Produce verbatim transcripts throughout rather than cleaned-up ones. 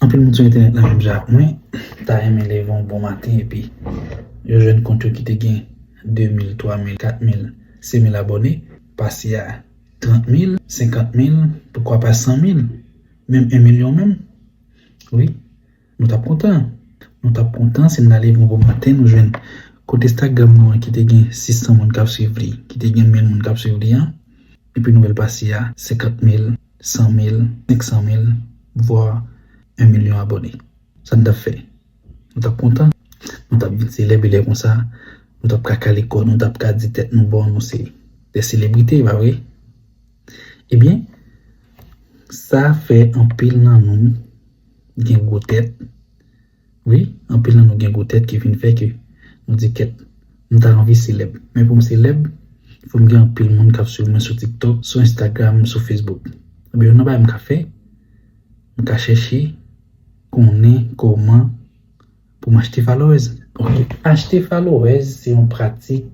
Anpil moun sou entènèt la menm jan ak mwen, ta renmen leve yon bon maten epi yo jwenn kont yo ki te gen de mil, twa mil, kat mil, senk mil abòne, pase a trant mil, senkant mil, poukwa pa san mil, menm en milyon menm. Wi, nou t ap kontan. Nou t ap kontan si n ta leve yon bon maten, nou jwenn kont Instagram nou an ki te gen sis san moun k ap swiv li, ki te gen mil moun k ap swiv li an, epi nou wè l pase a senkant mil, san mil, senk san mil, vwa en milyon abòne. Sa n t ap fè? Nou t ap kontan. Nou t ap vin selèb e lè konsa, nou t ap ka kale kò nou, nou t ap ka di tèt nou bon, nou se de selebrite, pa vre? Ebyen, sa fè anpil nan nou gen gwo tèt. Wi, anpil nan nou gen gwo tèt ki vin fè ke nou di kèt, m ta anvi selèb. Men pou m selèb, fò m gen anpil moun k ap swiv mwen sou TikTok, sou Instagram, sou Facebook. Ebyen, youn nan bagay m ka fè, m ka chèche konnen kòman pou m achte followers. Ok, achte followers se yon pratik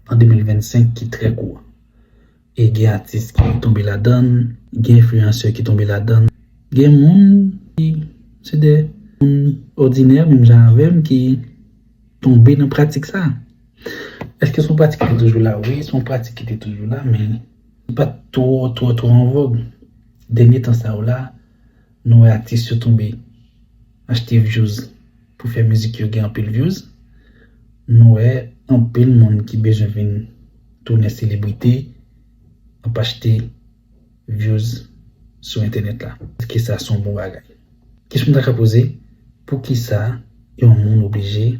an de mil vennsenk ki trè kouran. E gen atis ki tonbe ladan l, gen enfliyansè ki tonbe ladan l. Gen moun ki se de moun òdinè, menm jan avè m, ki tonbe nan pratik sa. Èske se yon pratik ki te toujou la? Wi, se yon pratik ki te toujou la, men li pa t twò, twò, twò an vòg. Dènye tan sa yo la, nou wè atis yo tonbe achte views pou fè mizik yo gen anpil views. Nou wè anpil moun ki bezwen vin tounen selebrite ap achte views sou entènèt la. Èske sa se yon bon bagay? Kesyon m ta ka poze, poukisa yon moun oblije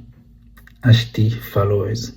achte followers?